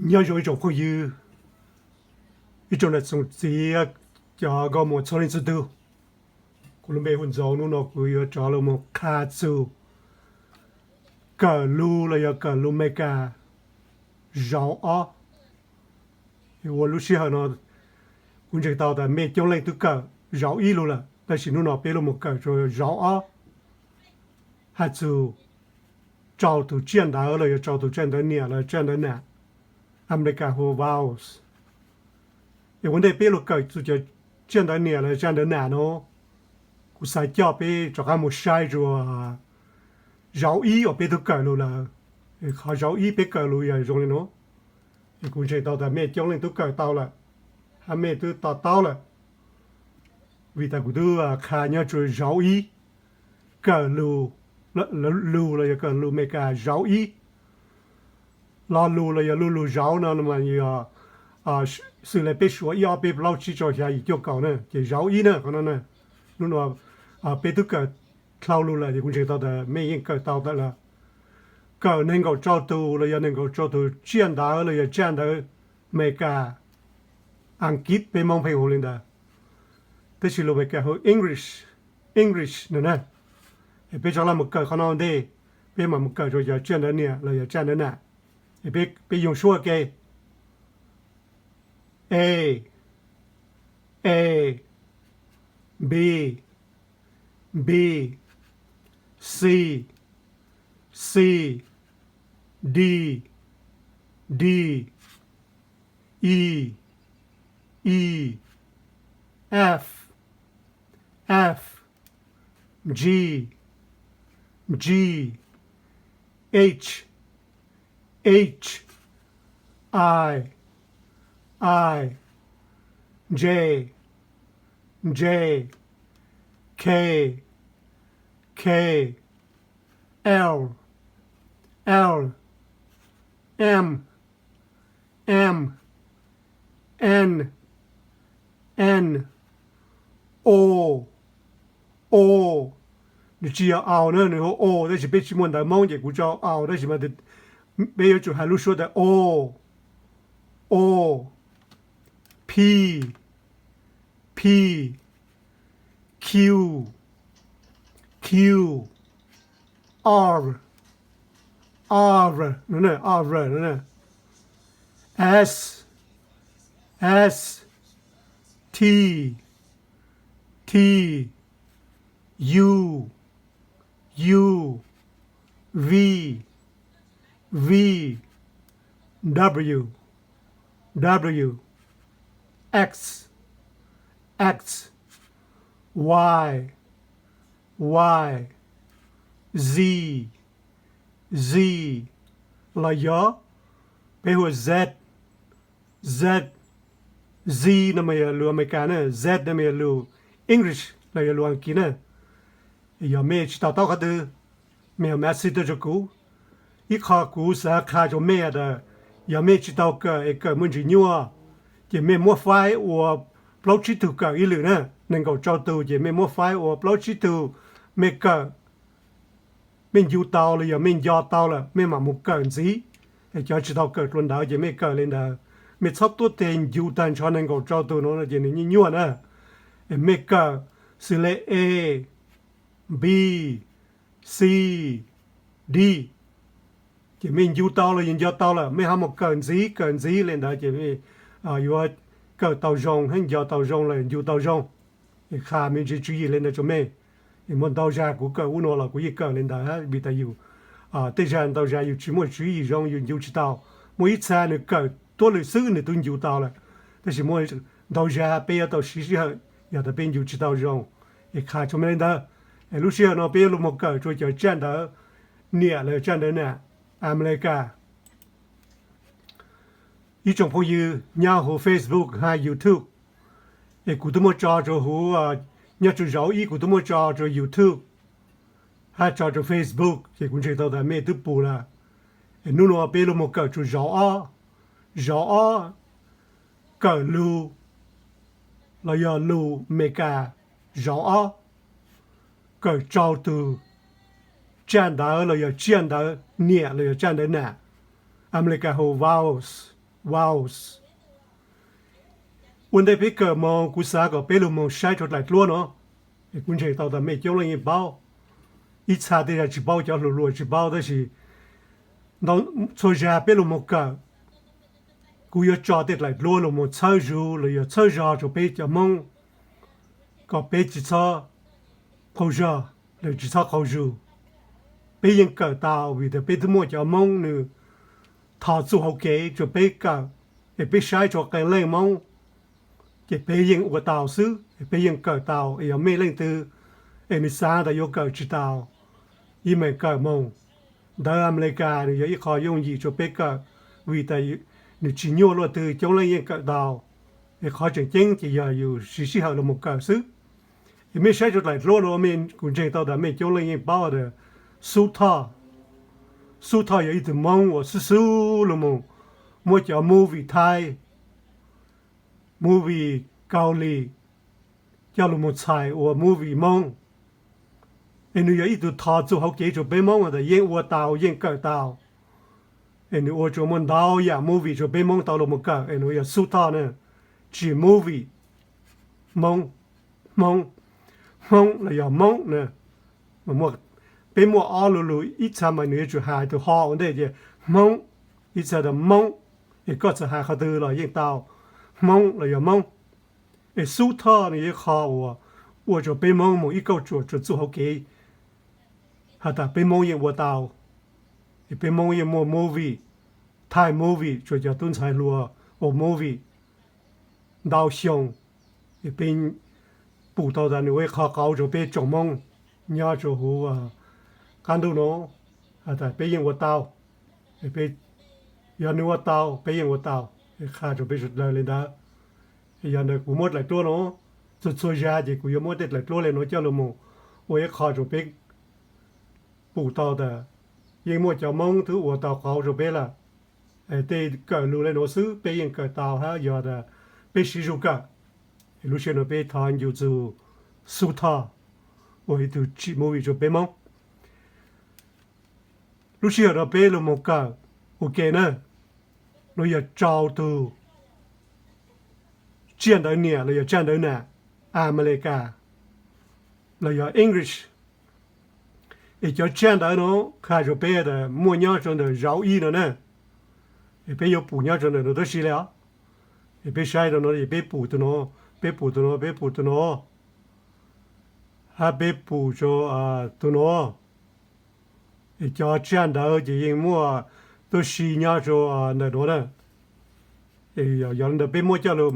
Nyob zoo ib tsoom phooj ywg, ib tsoom nam tsoom txiv, cov nkauj muam txhua leej txhua tug. Kuv lub npe hu Ntxoov, hnub no kuv yuav rov los mus qha txug kawm lug los yog kawm lug Meskas zauv ob. Ua lub sij hawm no kuv ntseeg tau tas mej coob leej twb kawm zauv ib lug lawm, tab sis hnub no peb los mus kawm rua zauv ob, has txug rau tug tsiaj ntawv los yog rau tug tsiaj ntawv niam los tsiaj ntawv nam, Amelikas hu vowels. Es ua ntej peb los kawm txug cov tsiaj ntawv niam los tsiaj ntawv nam no, kuv xav coj peb rov qab mus saib rua zauv ib uas peb tub kawm lug lawm. Qhov zauv ib peb kawm lug yog zoo li no. Es kuv ntseeg tau tas mej coob leej tub kawm tau lawm, hab mej twb to taub lawm, vim tas kuv tub qha nyob rua zauv ib, kawm lug, lug los yog kawm lug Meskas zauv ib. Lo lug los yog lu lug zauv no mas yog xws le peb suav ib ob peb plaub tsib rau xya yim cuaj kaum na, ces zauv ib na qhov no na. Hnub no peb tub kawm dlhau lug lawm ces kuv ntseeg tau tas mej yeej kawm tau tawm lawm. Kawm nees nkaum rau tug los yog nees nkaum rau tug tsiaj ntawv los yog tsiaj ntawv Meskas, Askiv peb Moob pheej hu li ntawd, tab sis lug Meskas hu English, English no na. Es peb rov qab mus kawm qhov no ntej, peb mam mus kawm rua cov tsiaj ntawv niam los yog tsiaj ntawv nam. Es peb, peb yoo suab ke. A, A, B, B, C, C, D, D, E, E, F, F, G, G, H, H, I, I, J, J, K, K, L, L, M, M, N, N, O, O. Nws tsis yog au na, nws hu O, tab sis peb tsis muaj ntawv Moob ces kuv tso au, tab sis mas peb yuav tsum has lub suab tas O, O, P, P, Q, Q, R, R, R, S, S, T, T, U, U, V, V, W, W, X, X, Y, Y, Z, Z, los yog peb hu Z, Z, Z no mas yog lus Amelikas na, Z no mas yog lus English los yog lus Askiv na. Yog mej tsis to taub qhov twg, mej ho message tuaj rua kuv. Ib qho kuv xav qha rua mej tas, yog mej tsis tau kawm es kawm muaj ntsis nyuaj, ces mej muab faib ua plaub tsib tug kawm ib lwm na. Nees nkaum rau tug ces mej muab faib ua plaub tsib tug, mej kawm, mej ncu tau los yog mej nco tau lawm mej mam mus kawm ntxiv. Es cov tsis tau kawm dlua ntawv ces mej kawm li ntawd, mej txhob tuab teg ncu tag nrho nees nkaum rau tug no ces nws nyuaj nyuaj na. Es mej kawm xws le A, B, C, D, ces mej ncu tau los yog nco tau lawm mej ho mus kawm ntxiv kawm ntxiv li ntawd ces mej yuav kawm tau zoo hab nco tau zoo los ncu tau zoo. Es qha me ntsis tswv yim li ntawd rua mej. Es muaj ntau zag kuv kawm ub no los kuv yeej kawm li ntawd, vim tas yus tej zag ntau zag yus tsis muaj tswv yim zoo yus ncu tsis tau. Muaj ib txha nws kawm tuab lwm xwb nws tub ncu tau lawm, tab sis muaj ntau zag peb yuav tau siv sij hawm yog tas peb ncu tsis tau zoo. Es qha rua mej li ntawd. Es lub sij hawm no peb yuav lug moog kawm rua cov tsaj ntawv niam los tsaj ntawv nam Amelikas. Ib tsoom phooj ywg nyob huv Facebook hab YouTube, es kuv tub muab tso rua huv, nyob rua zauv ib kuv tub muab tso rua YouTube hab tso rua Facebook, ces kuv ntseeg tau tas mej tub pum lawm. Es nub nua peb lug moog kawm rua zauv ob, zauv ob, kawm lug los yog lug Meskas zauv ob, kawm rau tug tsaj ntawv los yog tsaj ntawv niam los yog tsaj ntawv nam, Amelikas hu vowels. vowels. Ua ntej peb kawm moog kuv xav kom peb lug moog saib rua dlaim dluab no, es kuv ntseeg tau tas mej coob leej yeej paub. Ib txha tej zag tsis paub, cov hluas hluas tsis paub, tab sis txhua zag peb lug moog kawm, kuv yuav tso tej dlaim dluab lug moog txhawb zug los yog txhawb zog rua peb cov Moob kom peb tsis txhob qaug zog los tsis txhob qaug zug. Peb yeej kawm tau vim tas peb twb muaj cov Moob nws tho txuj hauv kev rua peb kawm, es peb saib rua qee leej Moob ces peb yeej ua tau xwb, es peb yeej kawm tau. Es yog mej leej twg es nws xav tas yuav kawm tsis tau, yeej meem kawm moog. Ntawv Amelikas nws yog ib qho yooj yim rua peb kawm vim tas nws tsis nyuaj luaj twg, coob leej yeej kawm tau. Es qhov tseem ceeb ces yog yus siv sij hawm lug moog kawm xwb. Es mej saib rua dlaim dluab no, kuv ntseeg tau tas mej coob leej yeej paub tas Xub Thoj, Xub Thoj yog ib tug Moob uas xub xub lug moog muab cov movie Thaib, movie Kaus Lim coj lug moog txhais ua movie Moob. Es nws yog ib tug tho txuj hauv kev rua peb Moob tas yeej ua tau yeej kawm tau. Es nws ua rua muaj ntau yam movie rua peb Moob tau lug moog kawm, es nws yog Xub Thoj na. Tsis movie, Hmoob, Hmoob, Hmoob los yog Moob na. Peb muaj ob lu lug, ib txha mas nws yuav tsum has tug ho ua ntej ces Hmoob, ib txha tas Moob. Es koj txawm has qhov twg los yeej tau, Hmoob los yog Moob. Es Xub Thoj nws yog ib qho uas ua rua peb Moob moog ib kauj ruam rua txuj hauv kev has tas peb Moob yeej ua tau. Es peb Moob yeej muaj movie, Thaib movie, rua cov tub ntxhais hluas ua movie ntau xyoo. Es peb pum tau tas nws ua ib qho qauv rua peb tsoom Moob nyob rua huv qab ntuj nuav has tas peb yeej ua tau. Yog nws ua tau peb yeej ua tau. Qha rua peb sawv dlawg le ntawd. Yog ntawd kuv muab dlaim dluab nuav, txhua txhua zag ces kuv yuav muab tej dlaim dluab le nuav coj lug moog ua ib qho rua peb pum tau tas yeej muaj cov Moob twb ua tau qauv rua peb lawm. Tej kawm lug le nuav xwb peb yeej kawm tau hab yog tas peb siv zug kawm. Lub sij hawm no peb thov ncu txug Xub Thoj ua ib tug tsim movie rua peb Moob. Lub sij hawm no peb lug moog kawm ua ke na, nuav yog rau tug tsiaj ntawv niam los yog tsiaj ntawv nam Amelikas los yog English. Es cov tsiaj ntawv nuav qha rua peb tas muaj nyob rua ntawm zauv ib no na. Es peb yuav pum nyob rua ntawm nuav tuab si le os. Es peb saib rua nuav es peb pum tug nuav, peb pum tug nuav, peb pum tug nuav, hab peb pum rua tug nuav. Es cov tsiaj ntawv ces yeej muaj tuab si nyob rua ntawm nuav na. Yog le ntawd peb muab coj lug,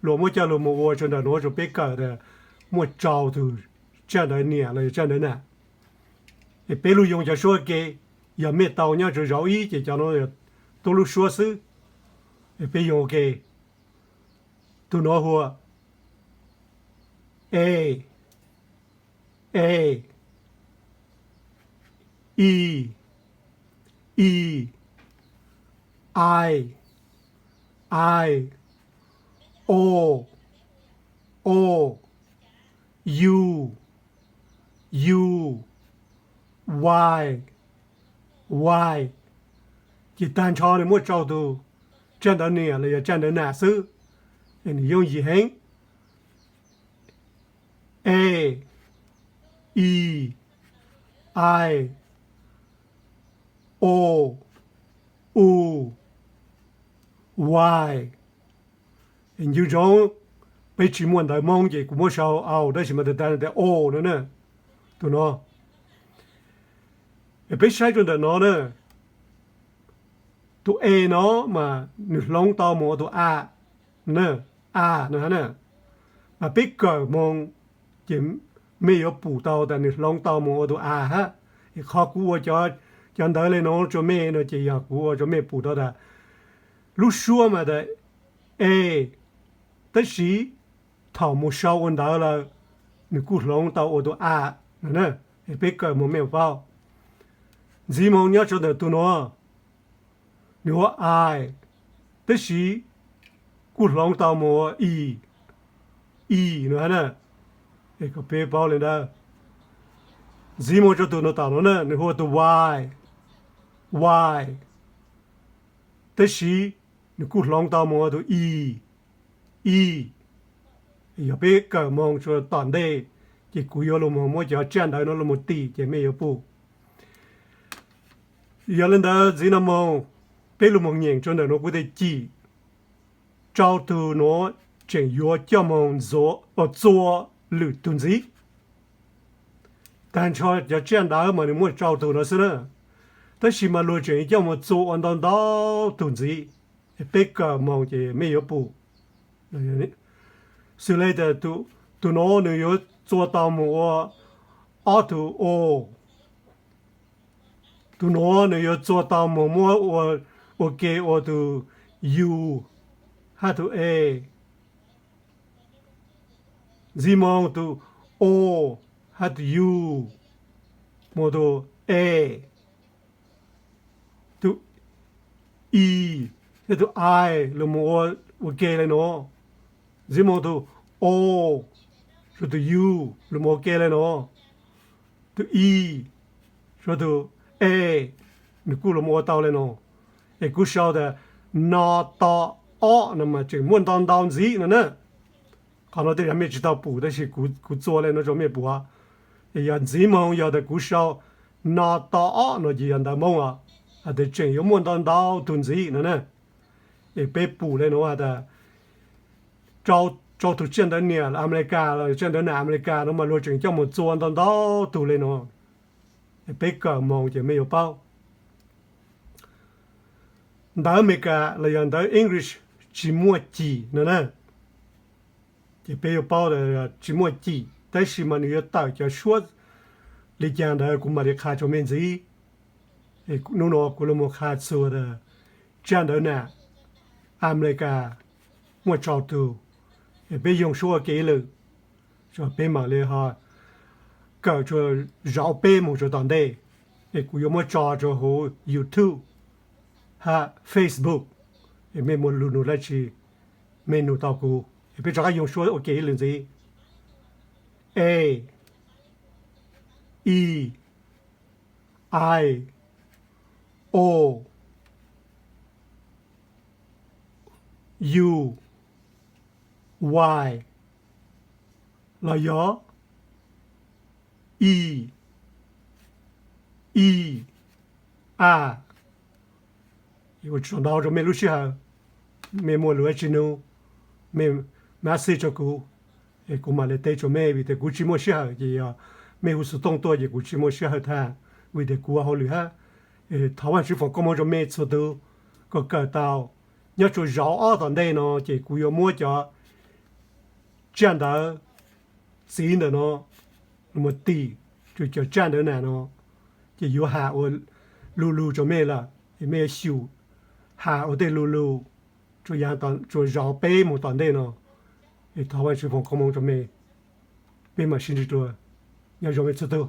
luas muab coj lug moog ua rua ntawm nuav rua peb kawm tas muaj rau tug tsiaj ntawv niam los yog tsiaj ntawv nam. Es peb lug yoo cov suab ke, yog mej tau nyob rua zauv ib ces cov nuav yog tuab lub suab xwb. Es peb yoo ke, tug nuav hu ua A, A, E, E, I, I, O, O, U, U, Y, Y. Ces tag nrho nws muaj rau tug tsiaj ntawv niam los yog tsiaj ntawv nam xwb. Es nws yooj yim heev. A, E, I, O, U, Y. Ncu ntsoov, peb tsis muaj ntawv Moob ces kuv muab sau au tab sis mas tag tag tias O no na. Tug no, es peb saib rua ntawm no na, tug A no mas nws hloov tau moog ua tug A na, A no na. Mas peb kawm moog ces mej yuav pum tau tas nws hloov tau moog ua tug A hab. Es qhov kuv ua cov ntawv le no rua mej no ces yog kuv ua rua mej pum tau tas lub suab mas tas A, tab sis thaum moog sau ua ntawv lawm nws kuj hloov tau ua tug A no na. Es peb kawm moog mej paub. Ntxiv moog nyob rua ntawm tug nuav, nws ua I, tab sis kuj hloov tau moog ua E, E no na. Es kom peb paub le ntawd. Ntxiv moog rua tug nuav tom nuav na, nws hu ua tug Y, Y, tab sis nws kuj hloov tau mus ua tus i, i. Yog peb kawm moog tsuas tom ntej, ces kuv yuav lug moog muab cov tsaj ntawv no lug mus tim ces mej yuav pum. Yog le ntawd ntxiv no moog, peb lug moog nyeem rua ntawm nuav kuv tej cim, rau tug nuav tseem yuav coj moog ntxuav, txua lwm tug ntxiv. Taag nrho cov tsaj ntawv mas nws muaj rau tug no xwb na, tab sis mas luag tseem coj moog txua ua ntau ntau tug ntxiv. Peb kawm moog ces mej yuav pum. Xws le tas tug nuav nws yuav txua tau moog ua ob tug o, tug nuav nws yuav txua tau moog muab ua, ua ke ua tug u hab tug e. Ntxiv moog tug o hab tug u moog tug e, tug i hab tug i lug moog ua, ua ke le nuav. Ntxiv moog tug o rua tug u lug moog ua ke le nuav. Tug i rua tug e, nws kuj lug moog ua tau le nuav. Es kuv sau tas no to ob no mas tseem muaj ntau ntau ntxiv no na. Qhov no tej zag mej tsi tau pum tab sis kuv txua le nuav rua mej pum. Es yog ntxiv moog yog tas kuv sau no to ob no ces yog ntawv Moob os, has tas tseem yuav muaj ntau ntau tug ntxiv no na. Es peb pum le nuav has tas rau, rau tug tsaj ntawv niam Amelikas los tsaj ntawv nam Amelikas no mas luag tseem coj moog txua ntau ntau tug le nuav. Es peb kawm moog ces mej yuav paub. Ntawv Amelikas los yog ntawv English tsi muaj cim no na. Ces peb yuav paub tas tsi muaj cim tab sis mas nws yuav tawm cov suab li cas ntawd kuv mam li qha rua mej ntxiv. Hnub no kuv lug moog qha txug tas tsaj ntawv nam Amelikas muaj rau tug, es peb yoog suab ua ke ib lwm, peb mam li ho kawm tsua zauv peb moog tsua tom ntej. Es kuv yuav muab tso rua huv YouTube hab Facebook, es mej muaj lug nug dlaab tsi mej nug tau kuv. Es peb rov qab yoog suab ua ke ib lwm ntxiv. A, E, I, O, U, Y, los yog E, E, A. Ua tsaug ntau rua mej lub sij hawm, mej muaj lus dlaab tsi nug, mej mab xij rua kuv, es kuv mam le teb rua mej, vim tias kuv tsis muaj sij hawm ces yog mej hu xov tooj tuaj ces kuv tsis muaj sij hawm tham, vim tias kuv ua hauj lwm hab. Thov Vaajtswv foom koob moov rua mej txhua tug kom kawm tau. Nyob tsua zauv ob tom ntej no ces kuv yuav muab cov tsaj ntawv txiv ntawm no mus tim rua cov tsaj ntawv nam no, ces yuav has ua lu lug rua mej lawm, es mej yuav xyum has ua tej lu lug rua, rua zauv peb moog tom ntej no. Es thov Vaajtswv foom koob moov rua mej, peb mam sib ntsib dlua, nyob zoo mej txhua tug.